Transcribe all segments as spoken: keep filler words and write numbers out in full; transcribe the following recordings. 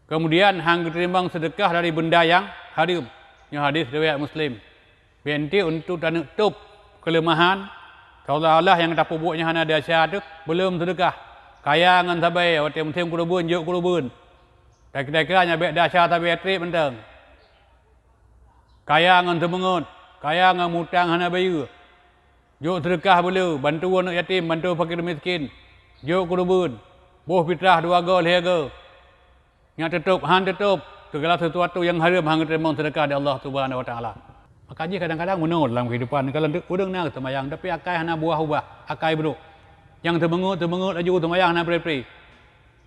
Keumudian han geuteurimong seudeukah dari beunda nyang hareuem. Nyoe hadis riwayat Muslim. Bèk enteuk untuk taneuk tôb keuleumahan, seolah-olah nyang tapeubuet nyan hana desya teuh, beuleum seudeukah. Kaya ngon sabé, watèe musém keureubeuen, jok keureubeuen. Takira-kira nyan bèk desya sabé trép mantong. Kaya ngon seumeungeut, kaya ngon mutang hana bayeue. Jok seudeukah beu le, bantu aneuk yatim, bantu fakir miskin. Jok keureubeuen, boh fitrah dua goe lhèe goe. Nyan teutôb, han teutôb, seugala seusuatu nyang hareuem han geuteurimong seudeukah di Allah Subhanahu wa Taala. Maka jih kadang-kadang meunoe lam keuhidupan, kalau ureueng na seumayang, tapi akai hana buah ubah, akai brôk. Nyang seumeungeut-seumeungeut laju seumayang hana pre-pre.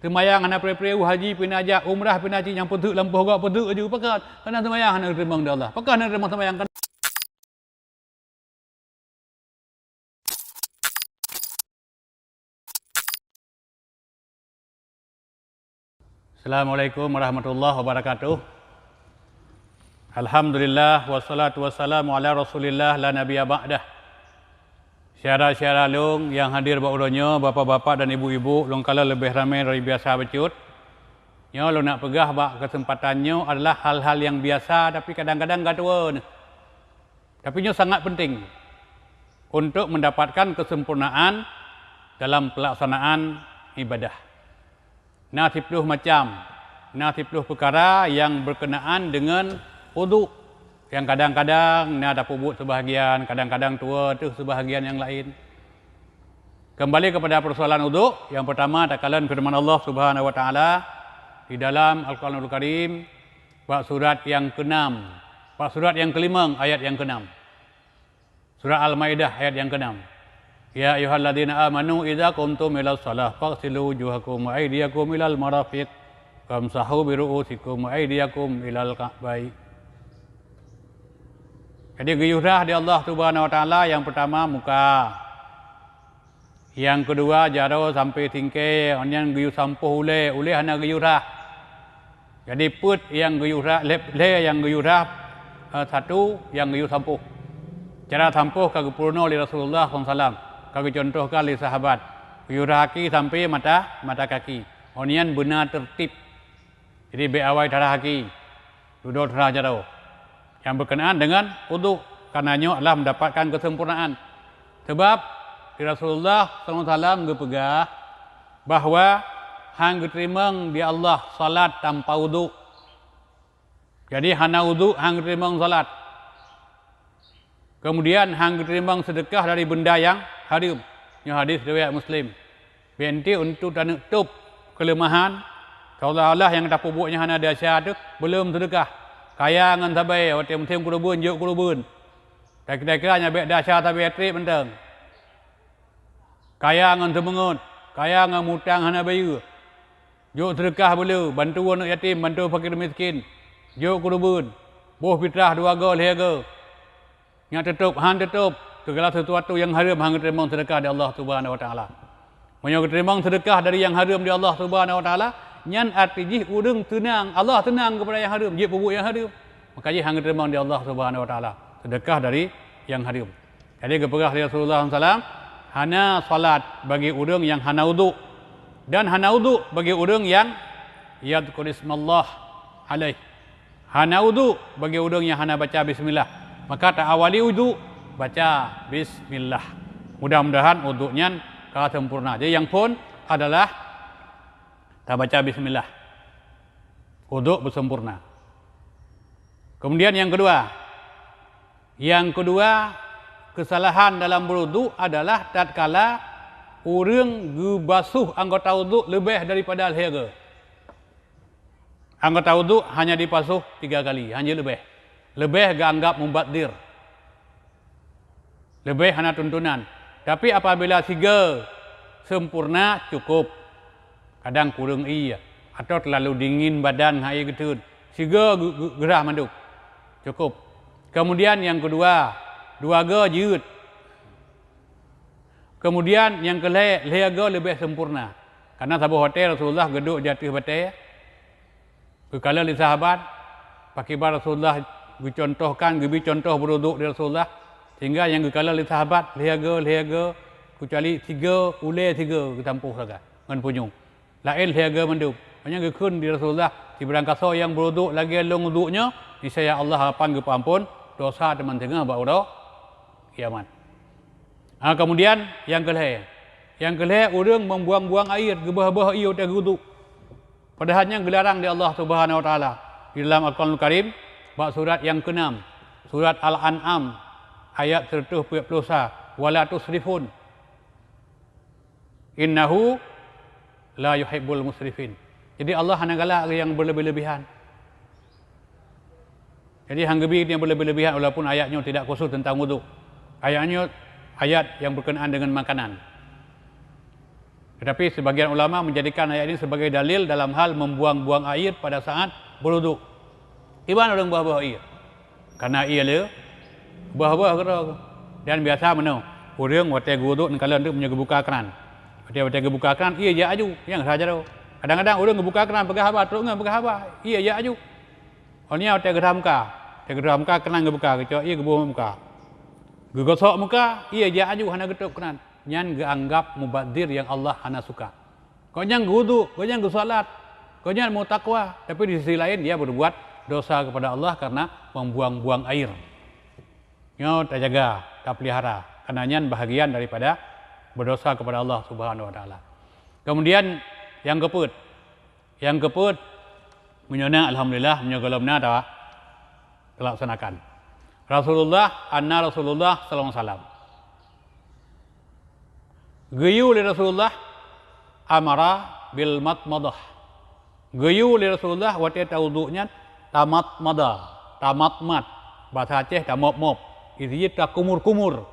Seumayang hana pre-pre, u haji pih na jak, umrah pih na cit, nyang peuteuk lampôh gob peuteuk laju, pakon? Karena seumayang hana geuteurimong di Allah. Pakon hana geuteurimong seumayang? Assalamualaikum warahmatullahi wabarakatuh. Alhamdulillah, wassalatu wassalamu ala Rasulillah, la nabiyya ba'dah. Syedara-syedara lôn nyang hadir bak uroe nyoe, bapak-bapak dan ibu-ibu, lôn kalon leubeh ramé dari biasa bacut. Nyoe lôn nak peugah bak keuseumpatan nyoe adalah hal-hal nyang biasa, tapi kadang-kadang gatoe neuh. Tapi nyoe sangat penting untuk mendapatkan kesempurnaan dalam pelaksanaan ibadah. Na siplôh macam, na siplôh peukara nyang berkenaan dengan uduk, nyang kadang-kadang na tapeubuet sebahagian, kadang-kadang tuwoe teuh sebahagian nyang laén. Kembali kepada persoalan uduk, yang pertama takalon firman Allah Subhanahu wa Taala di dalam Al-Quranul Karim, bak surat nyang keenam, bak surat nyang kelimong, ayat nyang keenam. Surah Al-Maidah ayat nyang keenam. "Ya ayyuhalladzina amanu idza qumtum ila shalah faghsilu wujuhakum wa aydiyakum ilal marafiq wamsahu bi ru'usikum wa aydiyakum ilal ka'bain." Jadi geuyuh rhah di Allah Subhanahu wa Taala nyang pertama muka. Nyang keudua jaroe sampoe singkée, nyan geuyuh sampôh ulée, ulée hana geuyuh rhah. Jadi peuet nyang geuyuh rhah, lhée, lhée nyang geuyuh rhah, eh, satu nyang geuyuh sampôh. Cara sampôh ka geupeurunoe lé Rasulullah sallallahu alaihi wasallam, ka geucuntohkan lé sahabat. Geuyuh rhah aki sampoe mata, mata kaki. Nyan beuna teurtib. Jadi bèk awai tarhah aki, dudoe tarhah jaroe. Nyang berkenaan dengan uduk, karena nyoe adalah mendapatkan kesempurnaan. Sebab di Rasulullah sallallahu alaihi wasallam geupeugah bahwa han geuteurimong di Allah salat tanpa uduk. Jadi hana uduk han geuteurimong salat. Keumudian han geuteurimong seudeukah dari beunda nyang hareuem. Nyoe hadis riwayat Muslim. Bèk enteuk untuk taneuk tôb keuleumahan, seolah-olah nyang tapeubuet nyan hana desya teuh, beuleum seudeukah. Kaya ngon sabé, watèe musém keureubeuen, jok keureubeuen. Takira-kira nyan bèk desya sabé trép mantong. Kaya ngon seumeungeut, kaya ngon mutang hana bayeue. Jok seudeukah beu le, bantu aneuk yatim, bantu fakir miskin. Jok keureubeuen, boh fitrah dua goe lhèe goe. Nyan teutôb, han teutôb, seugala seusuatu nyang hareuem han geuteurimong seudeukah di Allah Subhanahu wa Taala. Meunyoe geuteurimong seudeukah dari nyang hareuem di Allah Subhanahu wa Taala, nyan arti jih ureueng seunang, Allah seunang keupada nyang hareuem, jeuet peubuet nyang hareuem. Maka jih han geuteurimong di Allah Subhanahu wa Taala seudeukah dari nyang hareuem. Jadi geupeugah lé Rasulullah sallallahu alaihi wasallam, hana salat bagi ureueng nyang hana uduk, dan hana uduk bagi ureueng nyang yadzkurismallah alaih. Hana uduk bagi ureueng nyang hana baca bismillah, maka taawali uduk baca bismillah. Mudah-mudahan uduk nyan ka sempurna. Jadi nyang phôn adalah tabaca bismillah. Uduk beusempurna. Keumudian nyang keudua, nyang keudua, keusalahan dalam beuruduk adalah tatkala ureueng geubasoh anggota uduk leubeh daripada lhèe goe. Anggota uduk hanya dipasoh tiga kali, hana leubeh. Leubeh geuanggap mubadzir. Leubeh hana tuntunan. Tapi apabila sigoe sempurna, cukup. Kadang kureueng ie, atawa teulalu dingin badan ngon ie geuteun, sigoe geu-, geu-, geurhah mandum, cukup. Keumudian nyang keudua, dua goe jeuet. Keumudian nyang keulhèe, lhèe goe leubeh sempurna. Karena saboh watèe Rasulullah geuduek di ateueh batèe, geukalon lé sahabat, pakriban Rasulullah geucuntohkan, geubri cuntoh beuruduk di Rasulullah, sehingga nyang geukalon lé sahabat lhèe goe, lhèe goe, keucuali sigoe, ulèe sigoe geusampôh sagai ngon punyueng. Laén lhèe goe mandum. Makanya geukheun di Rasulullah, "Sibarang kasoe nyang beuruduk lagée lôn uduk nyoe, niscaya Allah harapan geupeuamphon dosa teuma teungoh bak uroe kiamat." Ha, kemudian nyang keulhée, nyang keulhée ureuëng membuang-buang air, geubah-bah ié watée geuduk. Padahal nyan geularang di Allah Subhanahu wa Taala di dalam Al-Quranul Karim, bak surat nyang keenam, surat Al-An'am, ayat seratus empat puluh sa, "Wala tusrifun, innahu la yuhibbul musrifin." Jadi Allah hana galak nyang berlebih-lebihan. Jadi hang geubi nyang berlebih-lebihan, walaupun ayat nyoe tidak khusus tentang wudhu. Ayat nyoe ayat yang berkenaan dengan makanan. Tetapi sebagian ulama menjadikan ayat ini sebagai dalil dalam hal membuang-buang air pada saat berwudhu. Iban ureuëng bah-bah ié. Karena ié le bah-bah keudroe. Dan biasa meunoe, ureuëng watée geuwudhu neukalon teuk meunyoe geubuka kran. Watée, watée geubuka kran, ié jak aju, nyang rhah jaroe. Kadang-kadang ureuëng geubuka kran peugah haba, trok ngon peugah haba, ié jak aju. Oh nyan watée geurhah muka, watée geurhah muka kran geubuka, geucok ié geuboh muka. Geugosok muka, ié jak aju hana geutôb kran. Nyan geuanggap mubazir nyang Allah hana suka. Gobnyan geuwudhu, gobnyan geusalat, gobnyan meutakwa, tapi di sisi laén dia berbuat dosa kepada Allah karena membuang-buang air. Nyoe tajaga, tapeulihara, karena nyan bahagian daripada berdosa kepada Allah Subhanahu wa Taala. Kemudian nyang keupeuet, nyang keupeuet, meunyoe na, alhamdulillah, meunyoe gohlom na, ta-, talaksanakan. Rasulullah, anna Rasulullah sallallahu alaihi wasallam, geuyue lé Rasulullah, amara bil madmadah. Geuyue lé Rasulullah watée tawudhu nyan tamadmada, tamadmad, basa Aceh tamop-mop, isi jih takumur-kumur.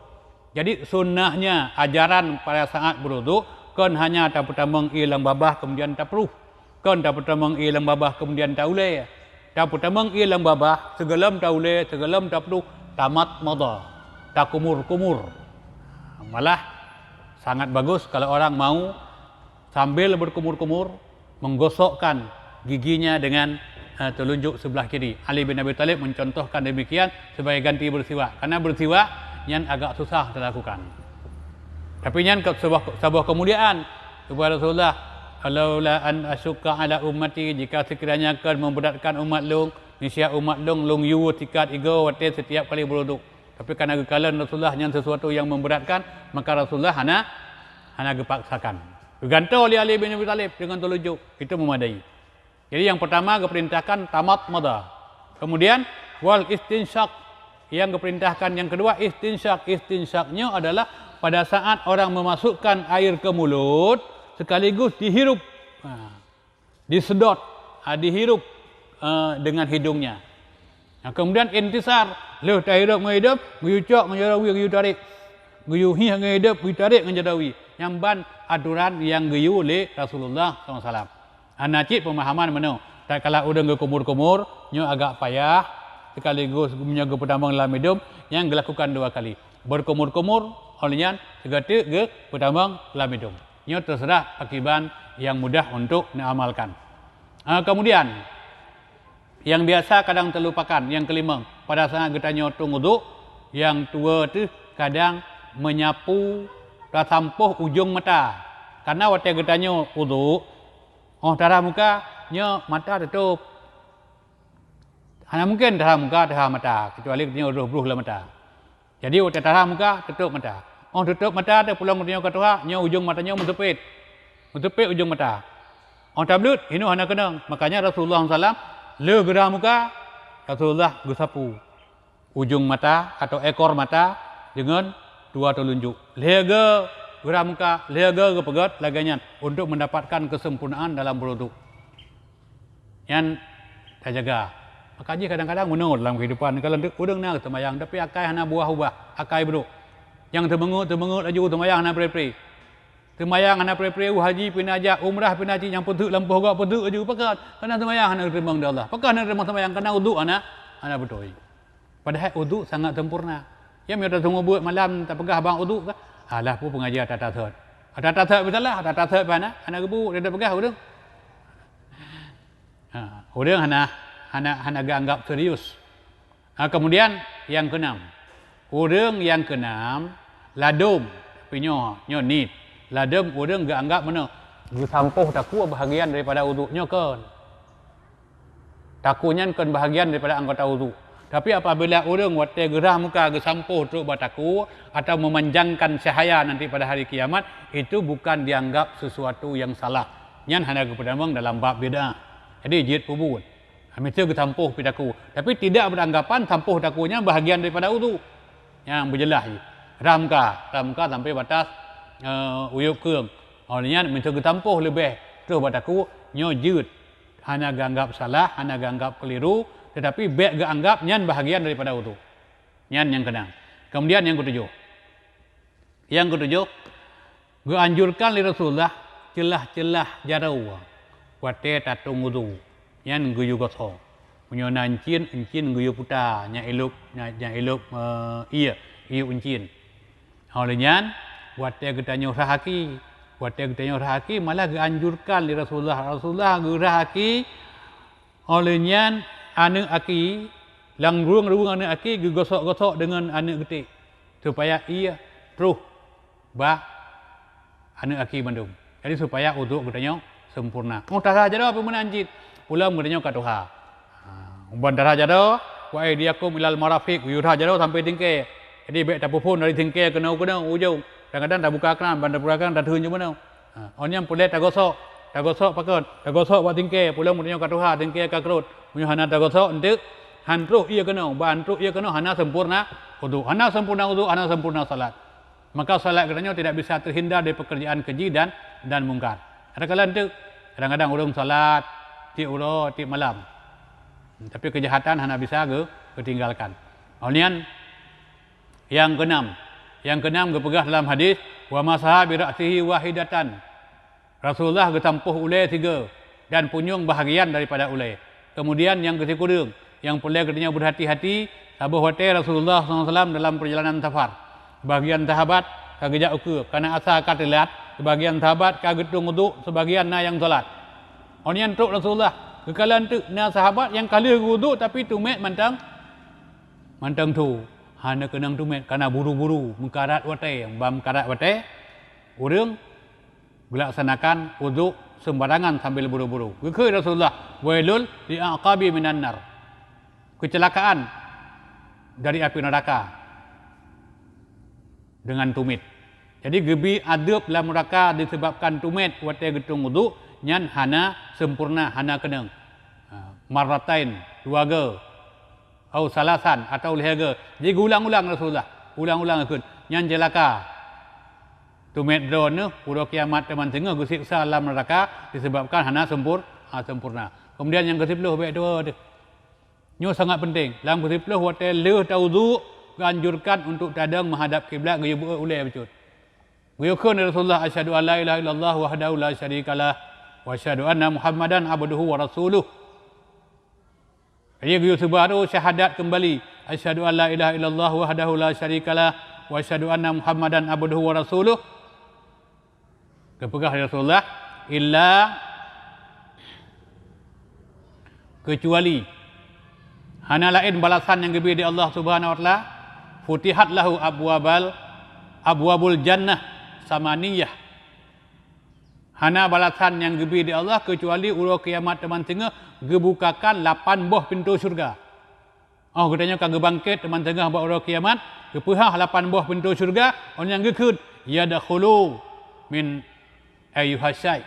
Jadi sunnahnya ajaran pada saat berwudhu kon hanya tapeutamong ié lam babah kemudian tapluh. Kon tapeutamong ié lam babah kemudian taulée. Tapeutamong ié lam babah, sigohlom taulée, sigohlom tapluh, tamadmada, takumur-kumur. Malah sangat bagus kalau orang mau sambil berkumur-kumur menggosokkan giginya dengan, eh, telunjuk sebelah kiri. Ali bin Abi Thalib mencontohkan demikian sebagai ganti bersiwak. Karena bersiwak nyan agak susah dilakukan. Tapi nyan ke-, sebuah, sebuah kemuliaan kepada Rasulullah, "Laula an asyukka ala ummati," jika sekiranya kon memberatkan umat lôn, niscaya umat lôn, lôn yue sikat igoe watée setiap kali berwudhu. Tapi karena geukalon Rasulullah nyan sesuatu yang memberatkan, maka Rasulullah hana, hana geupaksakan. Geugantoe lé Ali bin Abi Thalib dengan telunjuk, itu memadai. Jadi yang pertama geuperintahkan tamadmada. Kemudian wal istinsyaq. Yang geuperintahkan yang kedua istinsyaq. Istinsyaq nyoe adalah pada saat orang memasukkan air ke mulut sekaligus dihirup. Ha, disedot, ha, dihirup, eh, dengan hidungnya. Ha, kemudian intisar, lheueh tahirup ngon idop, geuyue cok ngon jaroe wie, geuyue tarék. Geuyue hieh ngon idop, geuyue tarék ngon jaroe wie. Nyan ban aturan nyang geuyue lé Rasulullah sallallahu alaihi wasallam. Hana cit peumahaman meunoe. Tatkala ureuëng geukumur-kumur, nyoe agak payah, sekaligus meunyoe geupeutamong lam idop, nyan geulakukan dua kali. Berkumur-kumur, óh lheueh nyan sigoe teuk geupeutamong lam idop. Nyoe teuseurah pakriban nyang mudah untuk neuamalkan. Ah, kemudian, nyang biasa kadang teulupakan, nyang keulimong, pada saat geutanyoe tueng uduk, nyang tuwoe teuh kadang meunyapu tasampôh ujong mata. Karena watée geutanyoe uduk, óh tarhah muka, nyoe mata teutôb. Hana mungken tarhah muka, tarhah mata, kecuali geutanyoe rôh brueh lam mata. Jadi, watée tarhah muka, teutôb mata. Óh teutôb mata, teupulang geutanyoe ka tuha, nyoe ujong mata nyoe meuteupet. Meuteupet ujong mata. Óh tableuet, hinoe hana keunong. Makanya Rasulullah sallallahu alaihi wasallam, lheueh geurhah muka, Rasulullah geusapu ujong mata atau ekor mata deungon dua telunjuk. Lhée geu-, geurhah muka, lhée geu-, geupeugét lagée nyan untuk mendapatkan kesempurnaan dalam berwuduk. Nyan tajaga. Maka jih kadang-kadang meunoe dalam kehidupan, kalau ureuëng na seumayang, tapi akai hana buah ubah, akai brok. Nyang teumeungeut-teumeungeut laju seumayang hana pre-pre. Seumayang hana pre-pre, u haji pih na jak, umrah pih na cit, nyang peuteuk lampôh gak peuteuk laju, pakon? Karena seumayang hana teurimong di Allah. Pakon hana teurimong seumayang? Karena uduk hana, hana beutôi. Padahai uduk sangat sempurna. Ya, meunyoe tateungoh buet malam tapeugah bang uduk kah? Alah, peue pengajian tata thot. Tata thot pih salah, tata thot pih hana, hana geubuk, dia peugah ureuëng. Ha, ureuëng hana, hana, hana geuanggap serius. Ha, kemudian nyang keenam. Ureuëng nyang keenam, ladôm, tapi nyoe, nyoe niet. Ladôm ureuëng geuanggap meunoe, Geusampôh takue bahagian daripada udhu nyoe kon. Takue nyan kon bahagian daripada anggota udhu. Tapi apabila ureuëng watée geurhah muka geusampôh trok bak takue atau memanjangkan cahaya nanti pada hari kiamat, itu bukan dianggap sesuatu yang salah. Nyan hana geupeutamong dalam bab bid'ah. Jadi jeuet peubuet. Miseue geusampôh pi takue, tapi tidak beranggapan sampôh takue nyan bahagian daripada udhu. Nyang beujeulaih jih, rhah muka, rhah muka sampai batas, eh, uyueb keueng. Óh lheueh nyan miseue geusampôh leubeh troh bak takue, nyoe jeuet. Hana geuanggap salah, hana geuanggap keuliru, tetapi bék geuanggap nyan bahagian daripada udhu. Nyan nyang keunam. Kemudian nyang ketujoh. Nyang ketujoh, geuanjurkan lé Rasulullah ceulah-ceulah jaroe watée tatong udhu, nyan geuyue gosok. Meunyoe na euncien, euncien geuyue puta, nyang ilop, nyang, nyang ilop, eh, ié, ié euncien. Óh lheueh nyan, watée geutanyoe rhah aki, watée geutanyoe rhah aki malah geuanjurkan lé Rasulullah. Rasulullah geurhah aki, óh lheueh nyan aneuëk aki, lam rueng-rueng aneuëk aki geugosok-gosok deungon aneuëk geuték, supaya ié troh bak aneuëk aki mandum. Jadi, supaya udhu geutanyoe sempurna. Oh, tarhah jaroe pih meunan cit, peulom geutanyoe ka tuha. Ha, ban tarhah jaroe, "Wa aidiakum ilal marafiq," geuyue rhah jaroe sampai tingkée. Jadi, bék tapeuphon dari tingkée keunoe-keunoe ujong. Kadang-kadang tabuka kran, ban tabuka kran tatheun jeuet meunoe. Ha, óh nyan peureulée tagosok. Tagosok pakon? Tagosok bak tingkée, peulom geutanyoe ka tuha, tingkée ka keurot. Meunyoe hana tagosok, eunteuk han troh ié keunoe, ban han troh ié keunoe hana sempurna udhu. Hana sempurna udhu, hana sempurna salat. Maka salat geutanyoe tidak bisa terhindar dari pekerjaan keji dan, dan mungkar. Ada kala eunteuk, kadang-kadang ureuëng salat tieb uroe, tieb malam. Tapi kejahatan hana bisa geu-, geutinggalkan. Óh lheueh nyan, nyang keunam. Nyang keunam geupeugah dalam hadis, "Wa masaha bi ra'sihi wahidatan." Rasulullah geusampôh ulée sigoe dan punyueng bahagian daripada ulée. Kemudian nyang keusikureueng, nyang peureulée geutanyoe beuhati-hati, saboh watée Rasulullah sallallahu alaihi wasallam dalam perjalanan safar, sebahagian sahabat ka geujak ukeue, kana asa ka teulat, sebahagian sahabat ka geutong udhu, sebahagian na nyang salat. Óh nyan trok Rasulullah, geukalon teuk na sahabat nyang ka lheueh geuudhu tapi tumet mantong, mantong tho. Hana keunong tumet, kana buru-buru, meukarat watée, ban meukarat watée, ureuëng geulaksanakan udhu seumbarangan sambil buru-buru. Geukheun Rasulullah, "Wailul li aqabi minan nar." Kecelakaan dari api neraka dengan tumet. Jadi, geubi adeueb lam neraka disebabkan tumet watée geutong udhu, nyan hana sempurna, hana keunong. Ha, marratain, dua goe. Au salasan, atau lhée goe. Jadi geuulang-ulang Rasulullah. Ulang-ulang geukheun. Nyan ceulaka. Tumet droeneuh, uroe kiamat teuma singoh geuseksa lam neraka disebabkan hana sempur-, ha, sempurna. Kemudian nyang keusiploh bék tuwoe teuh. Nyoe sangat penting. Lam keusiploh watée lheueh taudhu geuanjurkan untuk tadong meuhadab kiblat geuyue beuet ulée bacut. Geuyue kheun lé Rasulullah, "Asyhadu an la ilaha illallah wahdahu la syarikalah, wa asyhadu anna Muhammadan abduhu wa rasuluh." Jadi geuyue seubarô syahadat keumbali, "Asyhadu an la ilaha illallah wahdahu la syarikalah, wa asyhadu anna Muhammadan abduhu wa rasuluh." Geupeugah lé Rasulullah, "Illa," keucuali, hana laén balasan nyang geubri di Allah Subhanahu wa Taala, "futihat lahu abwabal, abwabul jannah samaniyah." Hana balasan nyang geubri di Allah keucuali uroe kiamat teuma singoh geubukakan lapan boh pintoe syeuruga. Óh geutanyoe ka geubangket teuma singoh bak uroe kiamat, geupeuhah lapan boh pintoe syeuruga, óh nyan geukheun, "Yadkhulu min ayyuha sya'."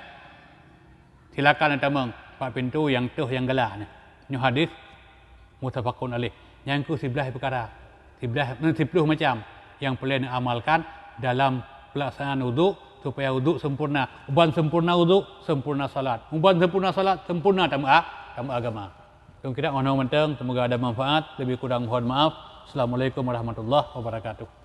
Silakan tamong bak pintoe nyang toh nyang galak nyan. Nyoe hadis muttafaqun alaih. Nyan keuh siblaih peukara, siblaih, siploh macam nyang peureulée neuamalkan dalam peulaksanaan udhu, supaya udhu sempurna. Ban sempurna udhu, sempurna salat. Ban sempurna salat, sempurna tameu'a-, tameuagama. Kira ngon mantong, semoga ada manfaat. Lebih kurang mohon maaf. Assalamualaikum warahmatullahi wabarakatuh.